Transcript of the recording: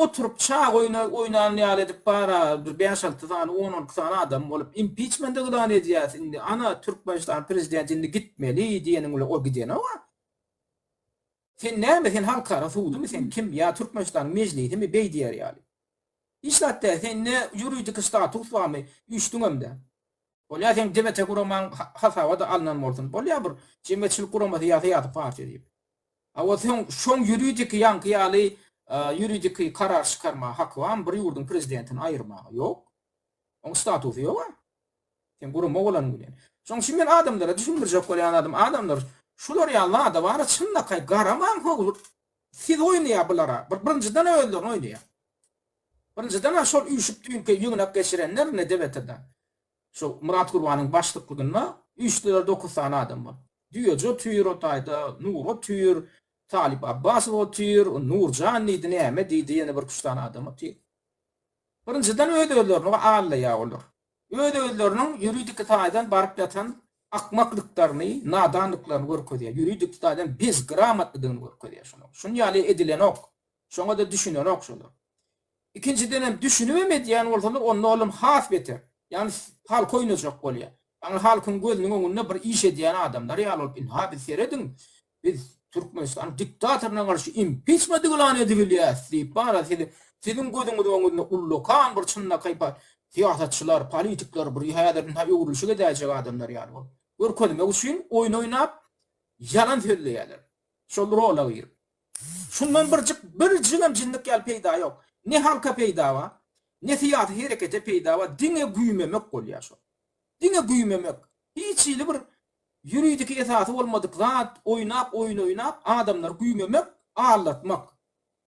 oturyp çaga oýna oýnan ýaly edip bara bir bäş-alty sany, on-onki sany adam bolup impiçment yglan edýäs indi ana Türkmenistan prezidenti indi gitmeli diýeniň bilen o gidenok-a. Sen näme sen halkara sudumy sen kim ýa Türkmenistanyň mejlisimi beý diýer ýaly. Hiç zat däl sende ýuridiki status barmy üýşdüňem-dä. Bolýa seň DBT guramaň hasaba-da alnan bolsun. Bolýa bir jemgyýetçilik guramasy ýa syýasy partiýa diýip. A o soň şoň ýuridiki ýaňky ýaly ýuridiki karar çykarmaga haky barmy bir ýurduň prezidentini aýyrmaga? Ýok. Oň statusy ýok-a. Sen gurama bolanyň bilen. Şoň üçin men adamlara düşündirjek bolýan zadym adamlar şular ýaly zada bara çynlakaý garamaň how siz oýnaýar bulara. Bir birinjiden özlerini oýnaýar. Birinjiden şol üýşüp düýnki ýygnak geçirenler ine DBT-da. Şu Myrat Gurbanyň başlyklygynda üýşdüler dokuz sany adam bolup. Düýeji otyr o taýda, Nury otyr, Talyp Abbasow otyr, Nurjan diýdi, näme diýdi, ýene birküç sany adam otyr. Birinjiden öz-özlerini aldaýar olar. Öz-özleriniň ýuridiki taýdan baryp ýatan akmaklyklaryny, nadanlyklaryny görkezýär. Ýuridiki taýdan bezgramotlydygyny görkezýär şonuň. Şuny ýaly edilenok. Şoňa-da düşünenok şolar. Ikinjidenem düşünibem edýän bolsalar onda olam has beter. Ýagny halky oýnajak bolýar. Ýagny halkyň gözüniň öňünde bir iş edýän adamlar ýaly bolup ynha biz serediň biz Türkmenistanyň diktatoryna garşy impiçment yglan edibilýäs diýip bara sizi siziň gözüňiziň öňünde ullakan bir çynlakaý syýasatçylar, politikler bir häzir ynha öwrülişik edäýjek adamlar ýaly bolup görkezmek üçin oýun oýnap ýalan sözleýärler. Şol rola girip. Şundan birjik, birjigem jinnik ýaly peýda ýok. Ne halka peýda bar, ne syýasy herekete peýda bar, diňe güýmemek bolýar şol. Diňe güýmemek. Hiç hili bir ýuridiki esasy bolmadyk zat, oýnap, oýun oýnap, adamlary güýmemek, aldatmak.